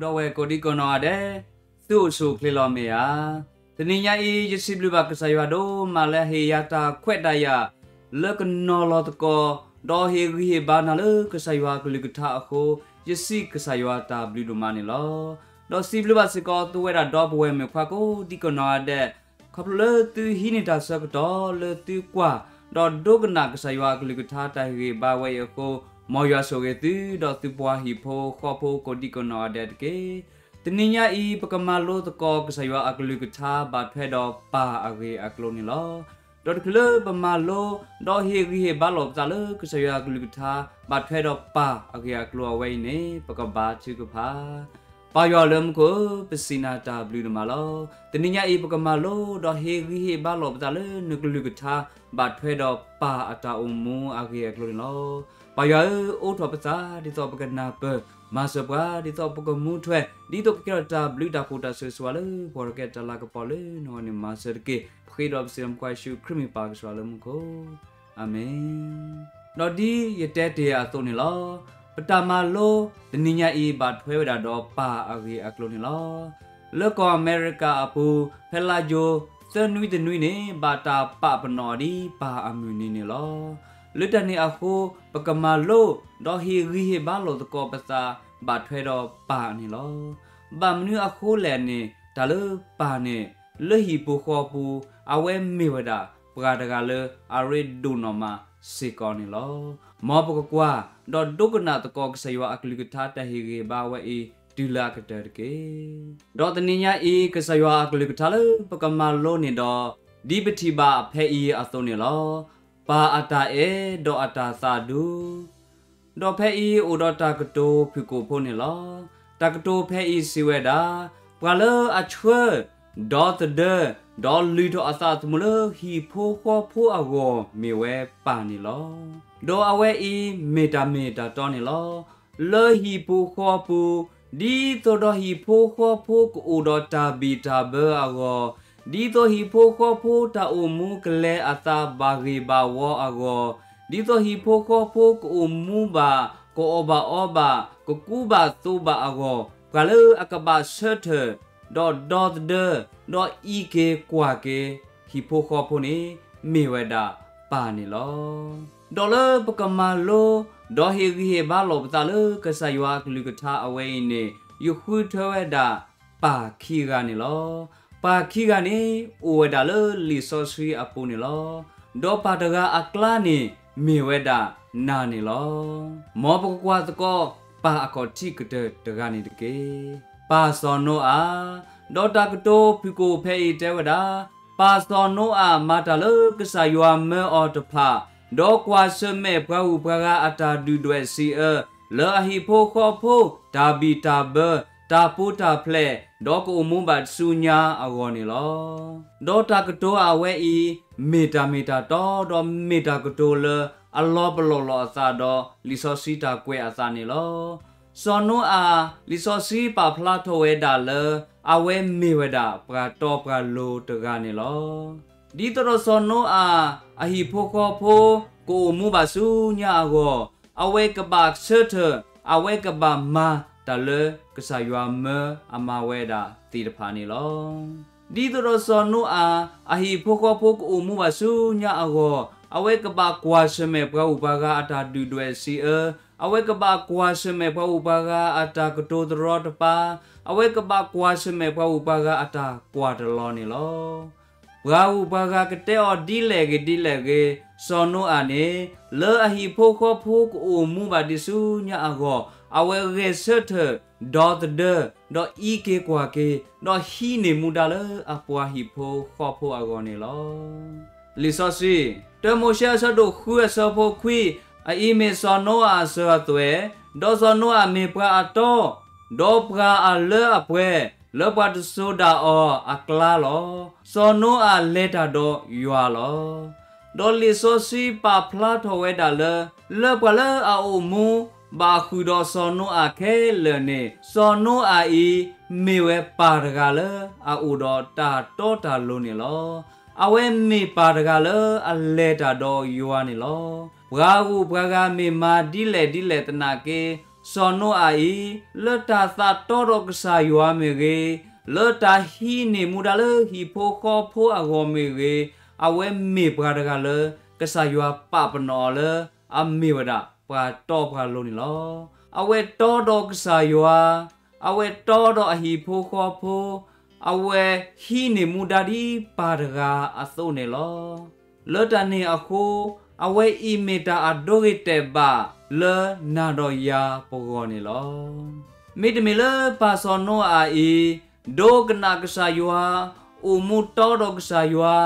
ဒီပုၢ်ဝဲၢ်ကိးဒံကနီၢ်ဂၤဒဲး, သုအိၣ်ဆူၣ်အိၣ်ချ့လီၤမ့ၢ်ဧါ. တနံၤညါအံၤ ယစံးဘျုးဘၣ်ကစၢ်ယွၤဒိၣ်မးလၢဟ့ၣ်ယၤတၢ်ခွဲးတၢ်ယာ် လၢကနီၤလီၤသကိး ဒီးဟ့ၣ်ဂံၢ်ဟ့ၣ်ဘါနၤလၢကစၢ်ယွၤအကလုၢ်ကထါအဃိ, ယစံးကစၢ်ယွၤတၢ်ဘျုးဒိၣ်မးန့ၣ်လီၤ. ဒီးစံးဘျုးဘၣ်စ့ၢ်ကီးသုဝဲဒၣ်ဒီပုၢ်ဝဲၢ်မုၣ်ခွါကိးဒံကနီၢ်ဂၤဒဲး, ခီဖျိလၢသုဟံးန့ၢ်တၢ်ဆၢကတီၢ်လၢသုကွၢ်, ဒီးဒိကနၣ်ကစၢ်ယွၤအကလုၢ်ကထါတၢ်ဟ့ၣ်ဂံၢ်ဟ့ၣ်ဘါဝဲအံၤအဃိ, မ်ယွၤဆိၣ်ဂ့ၤသု ဒီးသုပှၤဟံၣ်ဖိဃီဖိကိးဒံကနီၢ်ဂၤဒဲးတက့ၢ်. တနံၤညါအံၤ ပကမၤလိသကိးကစၢ်ယွၤအကလုၢ်ကထါဘၣ်ထွဲဒီးပၢ်အဂ့ၢ်အကျိၤန့ၣ်လီၤ. ဒီးတချုးလၢပမၤလိ, ဒီးဟ့ၣ်ဂံၢ်ဟ့ၣ်ဘါလိာ်ပသးလၢကစၢ်ယွၤအကလုၢ်ကထါ ဘၣ်ထွဲဒီးပၢ်အဂ့ၢ်အကျိၤအဝဲအံၤန့ၣ် ပကဘါထုကဖၣ်. ပၢ်ယွၤလၢမူခိၣ်ဧၢ, ပစံးနၤတၢ်ဘျုးဒိၣ်မးလီၤ. တနံၤညါအံၤ ပကမၤလိ, ဒီးဟ့ၣ်ဂံၢ်ဟ့ၣ်ဘါလိာ်ပသးလၢနကလုၢ်ကထါ ဘၣ်ထွဲဒီးပၢ်အတၢ်အိၣ်မူအဂ့ၢ်အကျိၤန့ၣ်လီၤ. ပၢ်ယွၤဧၢ, အိးထီၣ်ပသးဒ်သိးပကနၢ်ပၢၢ်, မၤစၢၤပှၤဒ်သိးပကမူထွဲ, ဒ်သိးကကဲထီၣ်တၢ်ဘျုးတၢ်ဖှိၣ်တၢ်ဆိၣ်ဂ့ၤဆိၣ်ဝါလၢပှၤတကဲတၢ်လၤကပီၤလၢနဂီၢ်န့ၣ် မၤစၢၤတက့ၢ်. ပဃ့ဒီးပစံးလၢမူခိၣ် ယ့ၣ်ၡူးခရံာ်မ့ၢ်ပၢ်ကစၢ်လၢမူခိၣ်, အၤမ့ၣ်. ဒီးဒ်ယတဲတ့ၢ်အသိးန့ၣ်လီၤ. ပတၢ်မၤလိတနံၤညါအံၤ ဘၣ်ထွဲဝဲဒၣ်ဒီးပၢ်အဂ့ၢ်အကျိၤန့ၣ်လီၤ. လၢကီၢ်အမဲရကၤအပူၤ, ဖဲလါယူၤသၢနွံတနွံန့ၣ် ဘၣ်တၢ်ပာ်ပနီၣ်အီၤဒ်ပၢ်အမုၢ်နံၤန့ၣ်လီၤ. လၢတၢ်န့ၣ်အဃိ, ပကမၤလိ, ဒီးဟ့ၣ်ဂံၢ်ဟ့ၣ်ဘါလိာ်သကိးပသး ဘၣ်ထွဲဒီးပၢ်န့ၣ်လီၤ. ဘၣ်မနုၤအဃိလဲၣ်န့ၣ်, တၢ်လၢပၢ်န့ၣ်, လၢဟံၣ်ပူၤဃီပူၤ, အဝဲမ့ၢ်ဝဲဒၣ်ပှၤတဂၤလၢအရ့ဒိၣ်နီၢ်မးစ့ၢ်ကီးန့ၣ်လီၤ. မ်ပကကွၢ်, ဒီးဒိကနၣ်သကိးကစၢ်ယွၤအကလုၢ်ကထါတၢ်ဟ့ၣ်ဂံၢ်ဟ့ၣ်ဘါဝဲအံၤ တုၤလၢအကတၢၢ်တက့ၢ်. ဒီးတနံၤညါအံၤ ကစၢ်ယွၤအကလုၢ်ကထါလၢပကမၤလိန့ၢ်ဒီး, ဒ်ပထံၣ်ဘၣ်ဖဲအံၤအသိးန့ၣ်လီၤ. ပၢ်အတၢ်အဲၣ်ဒီးအတၢ်သးဒူ ဒီးဖဲအံၤအိၣ်ဒီးတၢ်ကတိၤဖုၣ်ကိာ်ဖိန့ၣ်လီၤ. တၢ်ကတိၤဖဲအံၤစံးဝဲဒၣ်, ပှၤလၢအဆှၢ, ဒီသဒၢ, ဒီးလုၢ်ထီၣ်အသးသမူလၢဟံၣ်ဖိဃီဖိအဂီၢ်မ့ၢ်ဝဲပၢ်န့ၣ်လီၤ. ဒီးအဝဲအံၤမ့ၢ်တၢ်မ့ၢ်တၢ်တီန့ၣ်လီၤ. လၢဟံၣ်ပူၤဃီပူၤ, ဒ်သိးဒီးဟံၣ်ဖိဃီဖိကအိၣ်ဒီးတၢ်ဘံၣ်တၢ်ဘၢအဂီၢ်, ဒ်သိးဟံၣ်ဖိဃီဖိတၢ်အိၣ်မူကလဲၤအသးဘၣ်ဂ့ၢ်ဘၣ်ဝီအဂီၢ်, ဒ်သိးဟံၣ်ဖိဃီဖိကအိၣ်မူဘၣ်, ကအီၣ်ဘၣ်အီဘၣ်, ကကူဘၣ်သိးဘၣ်အဂီၢ်, ပှၤလၢအကဘၣ်ဆၢထၢၣ်, ဒီးဒီသဒၢ, ဒီးအံးက့ၤကွၢ်က့ၤ, ဟံၣ်ဖိဃီဖိန့ၣ်, မ့ၢ်ဝဲဒၣ်ပၢ်န့ၣ်လီၤ. ဒီးလၢပကမၤလိ, ဒီးဟ့ၣ်ဂံၢ်ဟ့ၣ်ဘါလိာ်ပသးလၢကစၢ်ယွၤအကလုၢ်ကထါအဝဲအံၤန့ၣ်, ယဃုထၢဝဲဒၣ်ပၢ်ခံဂၤန့ၣ်လီၤ. ပၢ်ခံဂၤန့ၣ်, အိၣ်ဝဲဒၣ်လၢလံာ်စီဆှံအပူၤန့ၣ်လီၤ. ဒီးပၢ်တဂၤအကျါန့ၣ်, မ့ၢ်ဝဲဒၣ်နၤန့ၣ်လီၤ. မ်ပကကွၢ်သကိး, ပၢ်အခီၣ်ထံးကတၢၢ်တဂၤန့ၣ်တက့ၢ်. ပၢ်စီၤနိအၤ, ဒီးတၢ်ကတိၤဖုၣ်ကိာ်ဖဲအံၤတဲဝဲဒၣ်, ပၢ်စီၤနိအၤမၤတၢ်လၢကစၢ်ယွၤမၢအီၤတဖၣ်, ဒီးကွၢ်ဆၢၣ်မဲာ်ပှၤဂုၤပှၤဂၤအတၢ်ဒုၣ်ဒွဲၣ်စံးအၢ, လၢအဟံၣ်ဖိဃီဖိ, တၢ်ဘံၣ်တၢ်ဘၢ, တၢ်ပူၤတၢ်ဖျဲး, ဒီးကအိၣ်မူဘၣ်ဆူညါအဂီၢ်န့ၣ်လီၤ. ဒီးတၢ်ကတိၤအဝဲအံၤ, မ့ၢ်တၢ်မ့ၢ်တၢ်တီ, ဒီးမ့ၢ်တၢ်ကတိၤလၢအလီၤပလိာ်လိာ်အသးဒီးလံာ်စီဆှံတၢ်ကွဲးအသးန့ၣ်လီၤ. စီၤနိအၤ, လံာ်စီဆှံပာ်ဖျါထီၣ်ဝဲဒၣ်လၢ, အဝဲမ့ၢ်ဝဲဒၣ်ပှၤတီပှၤလိၤတဂၤန့ၣ်လီၤ. ဒ်သိးဒီးစီၤနိအၤ, အဟံၣ်ဖိဃီဖိ, ကအိၣ်မူဘၣ်ဆူညါအဂီၢ်, အဝဲကဘၣ်ဆၢထၢၣ်, အဝဲကဘၣ်မၤတၢ်လၢကစၢ်ယွၤမၢအမၤဝဲဒၣ်သ့ၣ်တဖၣ်န့ၣ်လီၤ. ဒ်သိးဒီးစီၤနိအၤ, အဟံၣ်ဖိဃီဖိကအိၣ်မူဘၣ်ဆူညါအဂီၢ်, အဝဲကဘၣ်ကွၢ်ဆၢၣ်မဲာ်ပှၤဂုၤပှၤဂၤအတၢ်ဒုၣ်ဒွဲၣ်စံးအၢ, အဝဲကဘၣ်ကွၢ်ဆၢၣ်မဲာ်ပှၤဂုၤပှၤဂၤအတၢ်ကတိၤသရီတပါ, အဝဲကဘၣ်ကွၢ်ဆၢၣ်မဲာ်ပှၤဂုၤပှၤဂၤအတၢ်ကွၢ်တလီၤန့ၣ်လီၤ. ပှၤဂုၤပှၤဂၤကတဲအီၤဒ်လဲၣ်ဂ့ၤဒ်လဲၣ်ဂ့ၤ, စီၤနိအၤန့ၣ်, လၢအဟံၣ်ဖိဃီဖိကအိၣ်မူဘၣ်ဒံးဆူညါအဂီၢ်, အဝဲဂဲၤဆၢထၢၣ်, ဒီသဒၢ, ဒီးအံးက့ၤကွၢ်က့ၤ, ဒီးဟံးန့ၢ်မူဒါလၢအပှၤဟံၣ်ဖိဃီဖိအဂီၢ်န့ၣ်လီၤ. လံာ်စီဆှံ, တၢမိၤၡ့အဆၢဒိၣ်ဃုအဆၢဖိခွံ, အအံၤမ့ၢ်စီၤနိအၤအစၢၤအသွဲၣ်, ဒီးစီၤနိအၤမ့ၢ်ပှၤအတီ, ဒီးပှၤအလၢအပှဲၤ, လၢပှၤတစိၤဒၣ်အီၤအကျါလီၤ. စီၤနိအၤလဲၤတၢ်ဒီးယွၤလီၤ. ဒီးလံာ်စီဆှံပာ်ဖျါထီၣ်ဝဲဒၣ်လၢ, လၢပှၤလၢအအိၣ်မူဘၣ်ဃုာ်ဒီးစီၤနိအၤခဲလၢာ်န့ၣ်, စီၤနိအၤအံၤမ့ၢ်ဝဲပၢ်တဂၤလၢအအိၣ်ဒီးတၢ်တီတၢ်လိၤန့ၣ်လီၤ. အဝဲမ့ၢ်ပၢ်တဂၤလၢအလဲၤတၢ်ဒီးယွၤန့ၣ်လီၤ. ပှၤဂုၤပှၤဂၤမ့ၢ်မၤဒ်လဲၣ်ဒ်လဲၣ်သနာ်က့, စီၤနိအၤအံၤ လၢတၢ်သးတီဒီးကစၢ်ယွၤမ့ၢ်ဂ့ၤ, လၢတၢ်ဟံးန့ၢ်မူဒါလၢဟံၣ်ဖိဃီဖိအဂီၢ်မ့ၢ်ဂ့ၤ, အဝဲမ့ၢ်ပှၤတဂၤလၢ ကစၢ်ယွၤပာ်ပနီၣ်အီၤလၢ အမ့ၢ်ဝဲဒၣ်ပှၤတီပှၤလိၤန့ၣ်လီၤ. အဝဲတီဒီးကစၢ်ယွၤ, အဝဲတီဒီးအဟံၣ်ဖိဃီဖိ, အဝဲဟံးန့ၢ်မူဒါဒ်ပၢ်တဂၤအသိးန့ၣ်လီၤ. လၢတၢ်န့ၣ်အဃိ, အဝဲအံၤမ့ၢ်တၢ်အဒိဂ့ၤတဲာ်ဘၣ်လၢနၤဒီးယၤပဂီၢ်န့ၣ်လီၤ. မ့တမ့ၢ်လၢပၢ်စီၤနိအၤအံၤ ဒိကနၣ်ကစၢ်ယွၤ, အိၣ်မူတီဒီးကစၢ်ယွၤ,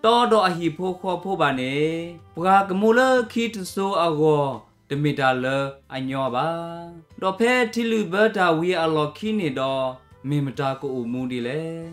တီဒီးအဟံၣ်ဖိဃီဖိဘၣ်န့ၣ်, ပှၤကမူလၢခံတစိၤအဂီၢ် တမ့ၢ်တၢ်လၢအညီဘၣ်. ဒီးဖဲထံလုၣ်ဘၢတၢ်ဝံၤအလီၢ်ခံန့ၣ်ဒီး, မ့ၢ်မတၤကအိၣ်မူဒ်လဲၣ်.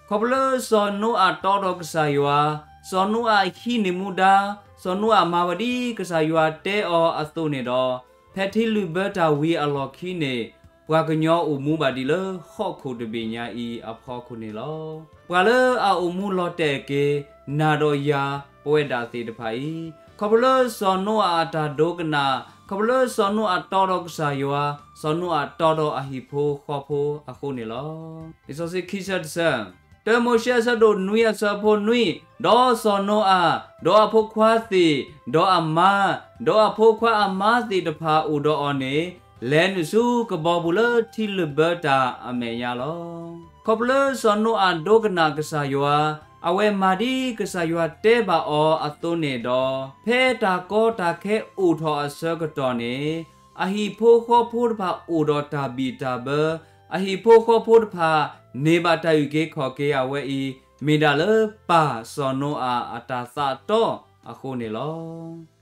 ခီဖျိလၢစီၤနိအၤတီဒီးကစၢ်ယွၤ, စီၤနိအၤဟံးန့ၢ်မူဒါ, စီၤနိအၤမၤဝဲဒ်ကစၢ်ယွၤတဲအီၤအသိးန့ၣ်ဒီး, ဖဲထံလုၣ်ဘၢတၢ်ဝံၤအလီၢ်ခံန့ၣ်, ပှၤကညီအိၣ်မူဘၣ်ဒံးလၢဟီၣ်ခိၣ်တဘ့ၣ်ညါအံၤအဖီခိၣ်န့ၣ်လီၤ. ပှၤလၢအအိၣ်မူလီၤတဲာ်က့ၤ နၤဒီးယၤပဝဲဒၣ်သ့ၣ်တဖၣ်အံၤ, ခီဖျိလၢစီၤနိအၤအတၢ်ဒိကနၣ်, ခီဖျိလၢစီၤနိအၤတီဒီးကစၢ်ယွၤ, စီၤနိအၤတီဒီးအဟံၣ်ဖိဃီဖိအဃိန့ၣ်လီၤ. လံာ်စီဆှံခံဆၢတဆၢ, တၢမိၤၡ့အဆၢဒိၣ်နွံအဆၢဖိနွံ, ဒီးစီၤနိအၤ, ဒီးအဖိခွါသ့ၣ်, ဒီးအမါ, ဒီးအဖိခွါအမါသ့ၣ်တဖၣ်အိၣ်ဒီးအီၤန့ၣ်, လဲၤနုာ်ဆူကဘီပူၤလၢထံလုၣ်ဘၢတၢ်အမဲာ်ညါလီၤ. ခီဖျိလၢစီၤနိအၤဒိကနၣ်ကစၢ်ယွၤ, အဝဲမၤဒ်ကစၢ်ယွၤတဲဘၣ်အီၤအသိးန့ၣ်ဒီး, ဖဲတၢ်ကီတၢ်ခဲအိၣ်ထီၣ်အဆၢကတီၢ်န့ၣ်, အဟံၣ်ဖိဃီဖိတဖၣ်အိၣ်ဒီးတၢ်ဘံၣ်တၢ်ဘၢ, အဟံၣ်ဖိဃီဖိတဖၣ်န့ၢ်ဘၣ်တၢ်အုၣ်က့ၤခီၣ်က့ၤအဝဲအံၤ, မ့ၢ်ဒၣ်လၢပၢ်စီၤနိအၤအတၢ်သးတီအဃိန့ၣ်လီၤ.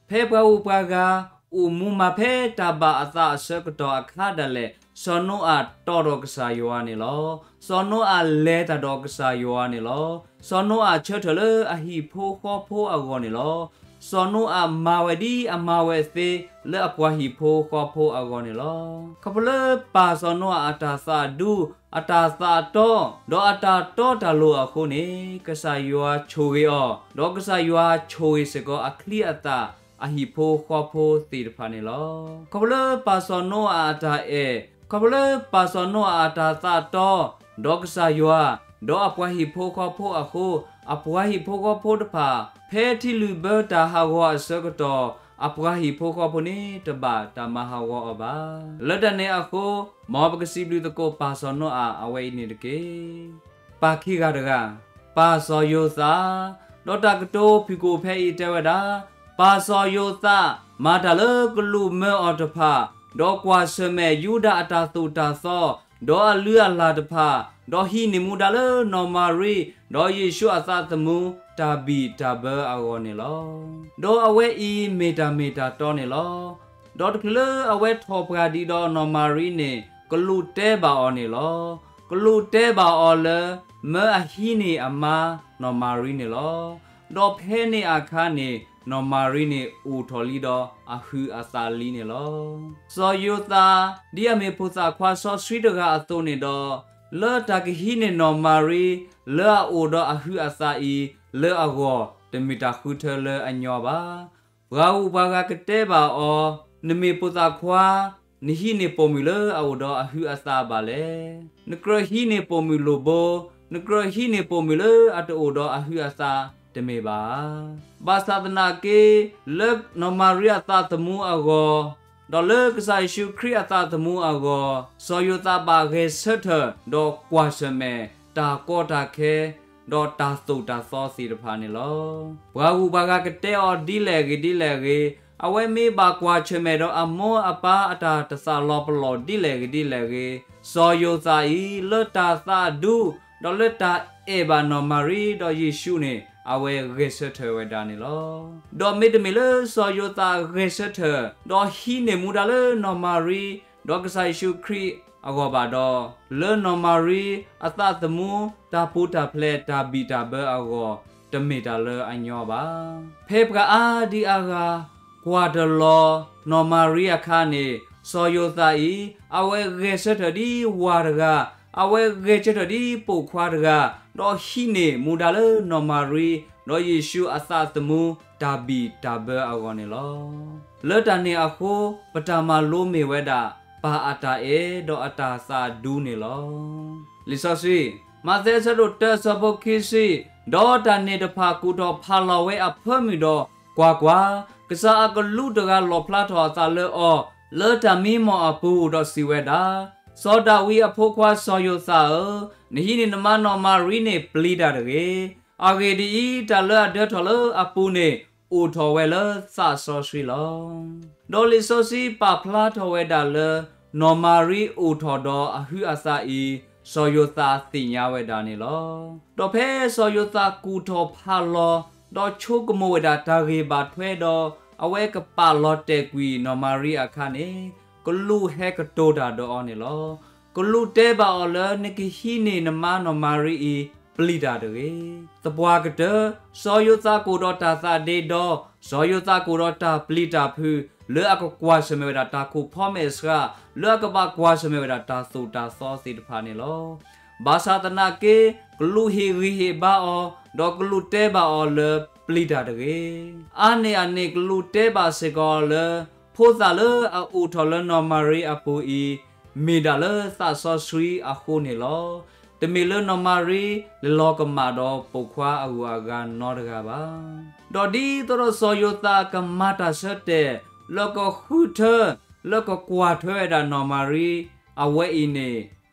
ဖဲပှၤဂုၤပှၤဂၤ အိၣ်မူမၤဖဲတၢ်ဘၣ်အသးအဆၢကတီၢ်အခါဒၣ်လဲာ်, စီၤနိအၤတီဒီးကစၢ်ယွၤန့ၣ်လီၤ. စီၤနိအၤလဲၤတၢ်ဒီးကစၢ်ယွၤန့ၣ်လီၤ. စီၤနိအၤဆၢထၢၣ်လၢအဟံၣ်ဖိဃီဖိအဂီၢ်န့ၣ်လီၤ. စီၤနိအၤမၤဝဲဒ်အမၤဝဲသ့လၢအပှၤဟံၣ်ဖိဃီဖိအဂီၢ်န့ၣ်လီၤ. ခီဖျိလၢပၢ်စီၤနိအၤအတၢ်သးဒူ, အတၢ်သးတီ, ဒီးအတၢ်တီတၢ်လိၤအဃိန့ၣ်, ကစၢ်ယွၤဆိၣ်ဂ့ၤအီၤ, ဒီးကစၢ်ယွၤဆိၣ်ဂ့ၤစ့ၢ်ကီးအချံအသၣ် အဟံၣ်ဖိဃီဖိသ့ၣ်တဖၣ်န့ၣ်လီၤ. ခီဖျိလၢပၢ်စီၤနိအၤအတၢ်အဲၣ်, ခီဖျိလၢပၢ်စီၤနိအၤအတၢ်သးတီ, ဒီးကစၢ်ယွၤ, ဒီးအပှၤဟံၣ်ဖိဃီဖိအဃိ, အပှၤဟံၣ်ဖိဃီဖိတဖၣ်, ဖဲထံလုၣ်ဘၢတၢ်ဟးဂီၤအဆၢကတီၢ်, အပှၤဟံၣ်ဖိဃီဖိန့ၣ် တဘၣ်တၢ်မၤဟးဂီၤအီၤဘၣ်. လၢတၢ်န့ၣ်အဃိ, မ်ပကစံးဘျုးသကိးပၢ်စီၤနိအၤအဝဲအံၤန့ၣ်တက့ၢ်. ပၢ်ခံဂၤတဂၤ, ပၢ်စီၤယိၤသး, ဒီးတၢ်ကတိၤဖုၣ်ကိာ်ဖဲအံၤတဲဝဲဒၣ်, ပၢ်စီၤယိၤသး မၤတၢ်လၢကလူးမၢအီၤတဖၣ်, ဒီးကွၢ်ဆၢၣ်မဲာ်ယူဒၤအတၢ်သိၣ်တၢ်သီ, ဒီးအလုၢ်အလၢ်တဖၣ်, ဒီးဟံးန့ၢ်မူဒါလၢနီၢ်မၤရံ, ဒီးယ့ၣ်ၡူးအသးသမူ တၢ်ဘံၣ်တၢ်ဘၢအဂီၢ်န့ၣ်လီၤ. ဒီးအဝဲအံၤမ့ၢ်တၢ်မ့ၢ်တၢ်တီန့ၣ်လီၤ. ဒီးတချုးလၢအဝဲထီၣ်ပှၢ်ဒံးဒီးနီၢ်မၤရံန့ၣ်, ကလူးတဲဘၣ်အီၤန့ၣ်လီၤ. ကလူးတဲဘၣ်အီၤလၢ မၢအဟံးန့ၢ်အမါနီၢ်မၤရံန့ၣ်လီၤ. ဒီးဖဲန့ၣ်အခါန့ၣ် နီၢ်မၤရံန့ၣ်အိၣ်ထီၣ်လံဒီးအဟုးအသးလံန့ၣ်လီၤ. စီၤယိၤသး ဒ်အမ့ၢ်ဖိသၣ်ခွါစီဆှံတဂၤအသိးန့ၣ်ဒီး, လၢတၢ်ကဟံးန့ၢ်နီၢ်မၤရံ လၢအအိၣ်ဒီးအဟုးအသးအံၤ လၢအဂီၢ် တမ့ၢ်တၢ်ဃုထၢလၢအညီဘၣ်. ပှၤဂုၤပှၤဂၤကတဲဘၣ်အီၤ, နမ့ၢ်ဖိသၣ်ခွါ, နဟံးန့ၢ်ပိာ်မုၣ်လၢအအိၣ်ဒီးအဟုးအသးဘၣ်လဲၣ်. နကြၢးဟံးန့ၢ်ပိာ်မုၣ်လိၣ်ဘိ, နကြၢးဟံးန့ၢ်ပိာ်မုၣ်လၢအတအိၣ်ဒီးအဟုးအသးတမ့ၢ်ဘၣ်ဧါ. ဘၣ်ဆၣ်သနာ်က့ လၢနီၢ်မၤရံအသးသမူအဂီၢ်, ဒီးလၢကစၢ်ယ့ၣ်ၡူးခရံာ်အသးသမူအဂီၢ်, စီၤယိၤသးဘၣ်ဂဲၤဆၢထၢၣ် ဒီးကွၢ်ဆၢၣ်မဲာ် တၢ်ကီတၢ်ခဲ ဒီးတၢ်သိၣ်တၢ်သီသ့ၣ်တဖၣ်န့ၣ်လီၤ. ပှၤဂုၤပှၤဂၤကတဲအီၤဒ်လဲၣ်ဂ့ၤဒ်လဲၣ်ဂ့ၤ, အဝဲမ့ၢ်ဘၣ်ကွၢ်ဆၢၣ်မဲာ်ဒီးအမိၢ်အပၢ်အတၢ်တသးလီၤပလိာ်ဒ်လဲၣ်ဂ့ၤဒ်လဲၣ်ဂ့ၤ, စီၤယိၤသးအံၤ လၢတၢ်သးဒူ ဒီးလၢတၢ်အဲၣ်ဘၣ်နီၢ်မၤရံဒီးယ့ၣ်ၡူးန့ၣ် အဝဲဂဲၤဆၢထၢၣ်ဝဲဒၣ်န့ၣ်လီၤ. ဒီးမ့တမ့ၢ်လၢစီၤယိၤသးဂဲၤဆၢထၢၣ် ဒီးဟံးန့ၢ်မူဒါလၢနီၢ်မၤရံ ဒီးကစၢ်ယ့ၣ်ၡူးခရံာ်အဂီၢ်ဘၣ်ဒီး, လၢနီၢ်မၤရံအသးသမူ တၢ်ပူၤတၢ်ဖျဲး တၢ်ဘံၣ်တၢ်ဘၢအဂီၢ် တမ့ၢ်တၢ်လၢအညီဘၣ်. ဖဲပှၤအါဒံအါဂၤ ကွၢ်တလီၤနီၢ်မၤရံအခါန့ၣ်, စီၤယိၤသးအံၤ အဝဲဂဲၤဆၢထၢၣ်ဒ်ဝၤတဂၤ, အဝဲဂဲၤဆၢထၢၣ်ဒ်ပိာ်ခွါတဂၤ, ဒီးဟံးန့ၢ်မူဒါလၢနီၢ်မၤရံ ဒီးယ့ၣ်ၡူးအသးသမူ တၢ်ဘံၣ်တၢ်ဘၢအဂီၢ်န့ၣ်လီၤ. လၢတၢ်န့ၣ်အဃိ ပတၢ်မၤလိမ့ၢ်ဝဲဒၣ် ပၢ်အတၢ်အဲၣ်ဒီးအတၢ်သးဒူန့ၣ်လီၤ. လံာ်စီဆှံ, မးသဲအဆၢဒိၣ်တၢအဆၢဖိခံဆံ, ဒီးတၢ်န့ၣ်တဖၣ်ကူၣ်ထီၣ်ဖးလီၤဝဲအဖၢမုၢ်ဒီး, ကွၢ်ကွၢ်, ကစၢ်အကလူးတဂၤလီၣ်ဖျါထီၣ်အသးလၢအီၤ, လၢတၢ်မံမီၢ်အပူၤဒီးစံးဝဲဒၣ်, စီၤဒၤဝံးအဖိခွါစီၤယိၤသးဧၢ, နဟံးန့ၢ်နမါနီၢ်မၤရံန့ၣ်ပျံၤတၢ်တဂ့ၤ. အဂ့ၢ်ဒ်အံၤ, တၢ်လၢအဒၢထီၣ်လၢအပူၤန့ၣ် အိၣ်ထီၣ်ဝဲလၢသးစီဆှံလီၤ. ဒီးလံာ်စီဆှံပာ်ဖျါထီၣ်ဝဲဒၣ်လၢ နီၢ်မၤရံအိၣ်ထီၣ်ဒီးအဟုးအသးအံၤ, စီၤယိၤသးသ့ၣ်ညါဝဲဒၣ်န့ၣ်လီၤ. ဒီးဖဲစီၤယိၤသးကူၣ်ထီၣ်ဖးလီၤ, ဒီးဆိကမိၣ်ဝဲဒၣ်တၢ်ဂ့ၢ်ဘၣ်ထွဲဒီး အဝဲကပာ်လီၤတဲာ်ကွံာ်နီၢ်မၤရံအခါန့ၣ်, ကလူးဟဲကတိၤတၢ်ဒီးအီၤန့ၣ်လီၤ. ကလူးတဲဘၣ်အီၤလၢ နကဟံးန့ၢ်နမါနီၢ်မၤရံအံၤ ပျံၤတၢ်တဂ့ၤ. သပှၢ်ကတၢၢ်, စီၤယိၤသးကအိၣ်ဒီးတၢ်သးဒ့ဒီ, စီၤယိၤသးကအိၣ်ဒီးတၢ်ပျံၤတၢ်ဖုး လၢအကကွၢ်ဆၢၣ်မဲာ်ဝဲဒၣ်တၢ်ခိၣ်ဖီမဲာ်ဆှး, လၢအကဘၣ်ကွၢ်ဆၢၣ်မဲာ်ဝဲဒၣ်တၢ်သိၣ်တၢ်သီသ့ၣ်တဖၣ်န့ၣ်လီၤ. ဘၣ်ဆၣ်သနာ်က့, ကလူးဟ့ၣ်ဂံၢ်ဟ့ၣ်ဘါအီၤ, ဒီးကလူးတဲဘၣ်အီၤလၢပျံၤတၢ်တဂ့ၤ. အါန့ၢ်အန့ၣ်ကလူးတဲဘၣ်စ့ၢ်ကီးလၢ ဖိသၣ်လၢအအိၣ်ထီၣ်လၢနီၢ်မၤရံအပူၤအံၤ, မ့ၢ်ဒၣ်လၢသးစီဆှံအဃိန့ၣ်လီၤ. တမ့ၢ်လၢနီၢ်မၤရံလဲၤလီၤကမၣ်ဒီးပိာ်ခွါအဂုၤအဂၤနီတဂၤဘၣ်. ဒီးဒ်သိးဒီးစီၤယိၤသးကမၤတၢ်ဆၢတဲာ် လၢကဃုထၢ လၢကကွၢ်ထွဲဝဲဒၣ်နီၢ်မၤရံ အဝဲအံၤန့ၣ်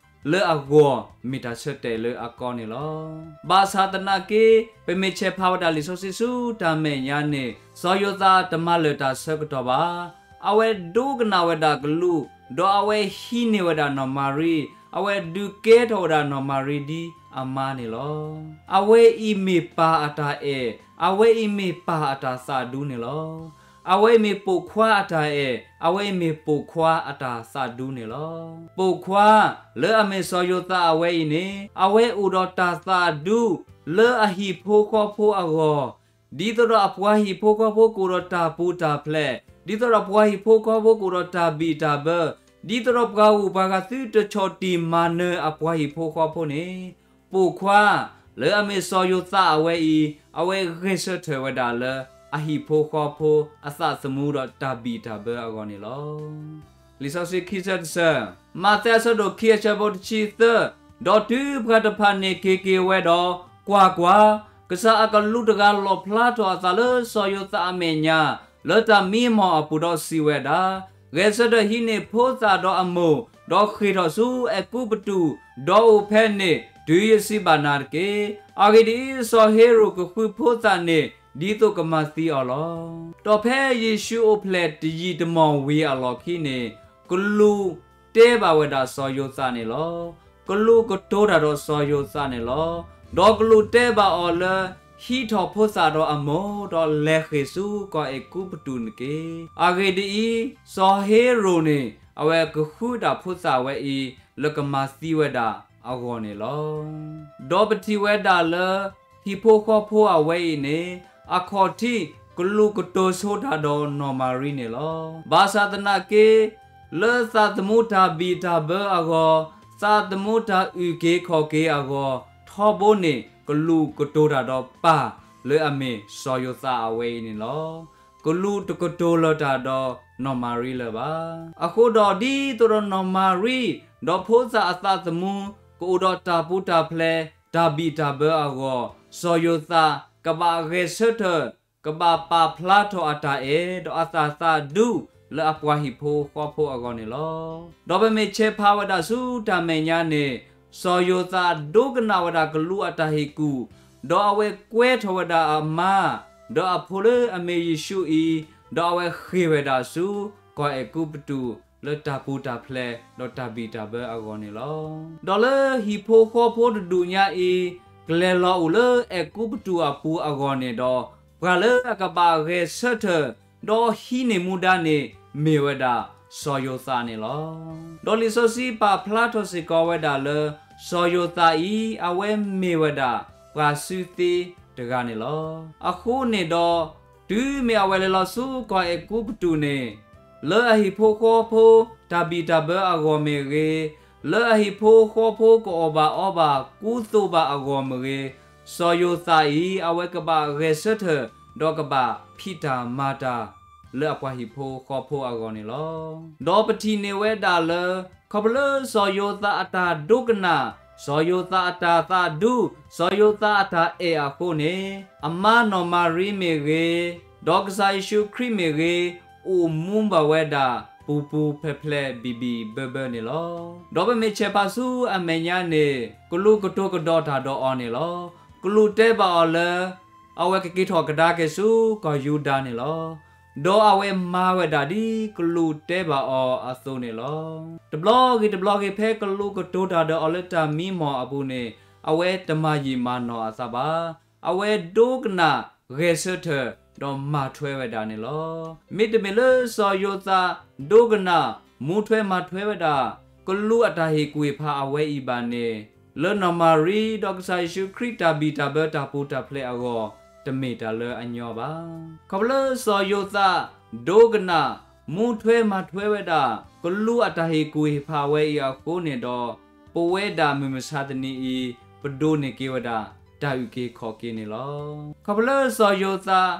လၢအဂီၢ်မ့ၢ်တၢ်ဆၢတဲာ်လၢအကီန့ၣ်လီၤ. ဘၣ်ဆၣ်သနာ်က့ ပမ့ၢ်ဆဲးဖးဝဲဒၣ်လံာ်စီဆှံဆူတၢ်မဲာ်ညါန့ၣ် စီၤယိၤသးတမၤလၢာ်တၢ်ဆၢကတီၢ်ဘၣ်. အဝဲဒိကနၣ်ဝဲဒၣ်ကလူး, ဒီးအဝဲဟံးန့ၢ်ဝဲဒၣ်နီၢ်မၤရံ, အဝဲဒုးကဲထီၣ်ဝဲဒၣ်နီၢ်မၤရံဒ်အမါန့ၣ်လီၤ. အဝဲအံၤမ့ၢ်ပၢ်အတၢ်အဲၣ်, အဝဲအံၤမ့ၢ်ပၢ်အတၢ်သးဒူန့ၣ်လီၤ. အဝဲအံၤမ့ၢ်ပိာ်ခွါအတၢ်အဲၣ်, အဝဲအံၤမ့ၢ်ပိာ်ခွါအတၢ်သးဒူန့ၣ်လီၤ. ပိာ်ခွါ လၢအမ့ၢ်စီၤယိၤသးအဝဲအံၤန့ၣ် အဝဲအိၣ်ဒီးတၢ်သးဒူ လၢအဟံၣ်ဖိဃီဖိအဂီၢ်, ဒ်သိးဒီးအပှၤဟံၣ်ဖိဃီဖိကအိၣ်ဒီးတၢ်ပူၤတၢ်ဖျဲး, ဒ်သိးဒီးပှၤဟံၣ်ဖိဃီဖိကအိၣ်ဒီးတၢ်ဘံၣ်တၢ်ဘၢ, ဒ်သိးဒီးပှၤဂုၤပှၤဂၤသုတဆီၣ်တံၢ်မၤနၢၤအပှၤဟံၣ်ဖိဃီဖိန့ၣ်, ပိာ်ခွါ လၢအမ့ၢ်စီၤယိၤသးအဝဲအံၤ အဝဲဂဲၤဆၢထၢၣ်ဝဲဒၣ်လၢ အဟံၣ်ဖိဃီဖိအသးသမူဒီးတၢ်ဘံၣ်တၢ်ဘၢအဂီၢ်န့ၣ်လီၤ. လံာ်စီဆှံခံဆၢတဆၢ, မးသဲအဆၢဒိၣ်ခံအဆၢဖိတဆံသၢ, ဒီးတုၤပှၤတဖၣ်န့ၣ်က့ၤက့ၤဝဲဒီး, ကွၢ်ကွၢ်, ကစၢ်အကလူးတဂၤလီၣ်ဖျါထီၣ်အသးလၢစီၤယိၤသးအမဲာ်ညါ လၢတၢ်မံမီၢ်အပူၤဒီးစံးဝဲဒၣ်, ဂဲၤဆၢထၢၣ်ဟံးန့ၢ်ဖိသၣ်ဒီးအမိၢ်, ဒီးဃ့ၢ်ထီၣ်ဆူအဲၤကူပတူး, ဒီးအိၣ်ဖဲန့ၣ် တုၤယစံးဘၣ်နၤတက့ၢ်. အဂ့ၢ်ဒ်အံၤ, စီၤဟ့ရိာ်ကဃုဖိသၣ်န့ၣ် ဒ်သိးကမၤသံအီၤလီၤ. ဒီးဖဲယ့ၣ်ၡူးအိၣ်ဖျဲၣ်တယံာ်တမီၢ်ဝံၤအလီၢ်ခံန့ၣ်, ကလူးတဲဘၣ်ဝဲဒၣ်စီၤယိၤသးန့ၣ်လီၤ. ကလူးကတိၤတၢ်ဒီးစီၤယိၤသးန့ၣ်လီၤ. ဒီးကလူးတဲဘၣ်အီၤလၢ ဟံးထီၣ်ဖိသၣ်ဒီးအမိၢ်, ဒီးလဲၤဃ့ၢ်ဆူကီၢ်အဲၤကူပတူးန့ၣ်တက့ၢ်. အဂ့ၢ်ဒ်အံၤ, စီၤဟ့ရိာ်န့ၣ် အဝဲကဃုဒၣ်ဖိသၣ်ဝဲအံၤ လၢကမၤသံဝဲဒၣ်အဂီၢ်န့ၣ်လီၤ. ဒီးပထံၣ်ဝဲဒၣ်လၢ ဟံၣ်ဖိဃီဖိအဝဲအံၤန့ၣ် အခီၣ်ထံးကလူးကတိၤဆိတၢ်ဒီးနီၢ်မၤရံန့ၣ်လီၤ. ဘၣ်ဆၣ်သနာ်က့ လၢသးသမူတၢ်ဘံၣ်တၢ်ဘၢအဂီၢ်, သးသမူတၢ်အုၣ်က့ၤခီၣ်က့ၤအဂီၢ်, ထီဘိန့ၣ် ကလူးကတိၤတၢ်ဒီးပၢ်လၢအမ့ၢ်စီၤယိၤသးအဝဲအံၤန့ၣ်လီၤ. ကလူးတကတိၤလၢၤတၢ်ဒီးနီၢ်မၤရံလၢၤဘၣ်. အဃိဒီးဒ်သိးဒီးနီၢ်မၤရံ ဒီးဖိသၣ်အသးသမူ ကအိၣ်ဒီးတၢ်ပူၤတၢ်ဖျဲး တၢ်ဘံၣ်တၢ်ဘၢအဂီၢ်, စီၤယိၤသး ကဘၣ်ဂဲၤဆၢထၢၣ် ကဘၣ်ပာ်ဖျါထီၣ်အတၢ်အဲၣ် ဒီးအတၢ်သးဒူ လၢအပှၤဟံၣ်ဖိဃီဖိအဂီၢ်န့ၣ်လီၤ. ဒီးပမ့ၢ်ဆဲးဖးဝဲဒၣ်ဆူတၢ်မဲာ်ညါန့ၣ်, စီၤယိၤသးဒိကနၣ်ဝဲဒၣ်ကလူးအတၢ်ဟ့ၣ်ကူၣ်, ဒီးအဝဲကွဲထီၣ်ဝဲဒၣ်အမါ ဒီးအဖိလၢအမ့ၢ်ယ့ၣ်ၡူးအံၤ, ဒီးအဝဲဃ့ၢ်ဝဲဒၣ်ဆူကီၢ်အဲၤကူပတူး လၢတၢ်ပူၤတၢ်ဖျဲး ဒီးတၢ်ဘံၣ်တၢ်ဘၢအဂီၢ်န့ၣ်လီၤ. ဒီးလၢဟံၣ်ဖိဃီဖိတဒူၣ်ညါအံၤ ကလဲၤလီၤအိၣ်လၢအဲၤကူပတူးအပူၤအဂီၢ်န့ၣ်ဒီး, ပှၤလၢအကဘၣ်ဂဲၤဆၢထၢၣ် ဒီးဟံးန့ၢ်မူဒါန့ၣ် မ့ၢ်ဝဲဒၣ်စီၤယိၤသးန့ၣ်လီၤ. ဒီးလံာ်စီဆှံပာ်ဖျါထီၣ်စ့ၢ်ကီးဝဲဒၣ်လၢ စီၤယိၤသးအံၤ အဝဲမ့ၢ်ဝဲဒၣ်ပှၤစုသ့တဂၤန့ၣ်လီၤ. အဃိန့ၣ်ဒီး တုၤမ့ၢ်အဝဲလဲၤလီၤဆူကီၢ်အဲၤကူပတူးန့ၣ်, လၢအဟံၣ်ဖိဃီဖိတၢ်ဘံၣ်တၢ်ဘၢအဂီၢ်မ့ၢ်ဂ့ၤ, လၢအဟံၣ်ဖိဃီဖိကအီၣ်ဘၣ်အီဘၣ်ကူသိးဘၣ်အဂီၢ်မ့ၢ်ဂ့ၤ, စီၤယိၤသးအံၤ အဝဲကဘၣ်ဂဲၤဆၢထၢၣ် ဒီးကဘၣ်ဖံးတၢ်မၤတၢ် လၢအပှၤဟံၣ်ဖိဃီဖိအဂီၢ်န့ၣ်လီၤ. ဒီးပထံၣ်န့ၢ်ဝဲဒၣ်လၢ ခီဖျိလၢစီၤယိၤသးအတၢ်ဒိကနၣ်, စီၤယိၤသးအတၢ်သးဒူ, စီၤယိၤသးအတၢ်အဲၣ်အဃိန့ၣ်, အမါနီၢ်မၤရံမ့ၢ်ဂ့ၤ, ဒီးကစၢ်ယ့ၣ်ၡူးခရံာ်မ့ၢ်ဂ့ၤ, အိၣ်မူဘၣ်ဝဲဒၣ် ပူၤပူၤဖျဲးဖျဲးဘံၣ်ဘံၣ်ဘၢဘၢန့ၣ်လီၤ. ဒီးပမ့ၢ်ဆဲးဖးဆူအမဲာ်ညါန့ၣ်, ကလူးကတိၤကဒီးတၢ်ဒီးအီၤန့ၣ်လီၤ. ကလူးတဲဘၣ်အီၤလၢ အဝဲကက့ၤထီၣ်ကဒါက့ၤဆူကီၢ်ယူဒၤန့ၣ်လီၤ. ဒီးအဝဲမၤဝဲဒၣ်ဒ်ကလူးတဲဘၣ်အီၤအသိးန့ၣ်လီၤ. တဘျီဂ့ၤတဘျီဂ့ၤ ဖဲကလူးကတိၤတၢ်ဒီးအီၤလၢတၢ်မံမီၢ်အပူၤန့ၣ်, အဝဲတမၤယံာ်မၤနီၢ်အသးဘၣ်. အဝဲဒိကနၣ်, ဂဲၤဆၢထၢၣ်, ဒီးမၤထွဲဝဲဒၣ်န့ၣ်လီၤ. မ့တမ့ၢ်လၢစီၤယိၤသးဒိကနၣ်, မူထွဲမၤထွဲဝဲဒၣ် ကလူးအတၢ်ဟ့ၣ်ကူၣ်ဟ့ၣ်ဖးအဝဲအံၤဘၣ်န့ၣ်, လၢနီၢ်မၤရံဒီးကစၢ်ယ့ၣ်ၡူးခရံာ်တၢ်ဘံၣ်တၢ်ဘၢတၢ်ပူၤတၢ်ဖျဲးအဂီၢ်, တမ့ၢ်တၢ်လၢအညီဘၣ်. ခီဖျိလၢစီၤယိၤသးဒိကနၣ်, မူထွဲမၤထွဲဝဲဒၣ် ကလူးအတၢ်ဟ့ၣ်ကူၣ်ဟ့ၣ်ဖးအဝဲအံၤအဃိန့ၣ်ဒီး, ပဝဲဒၣ်မုၢ်မဆါတနံၤအံၤ ပဒိးန့ၢ်က့ၤဝဲဒၣ် တၢ်အုၣ်က့ၤခီၣ်က့ၤန့ၣ်လီၤ. ခီဖျိလၢစီၤယိၤသး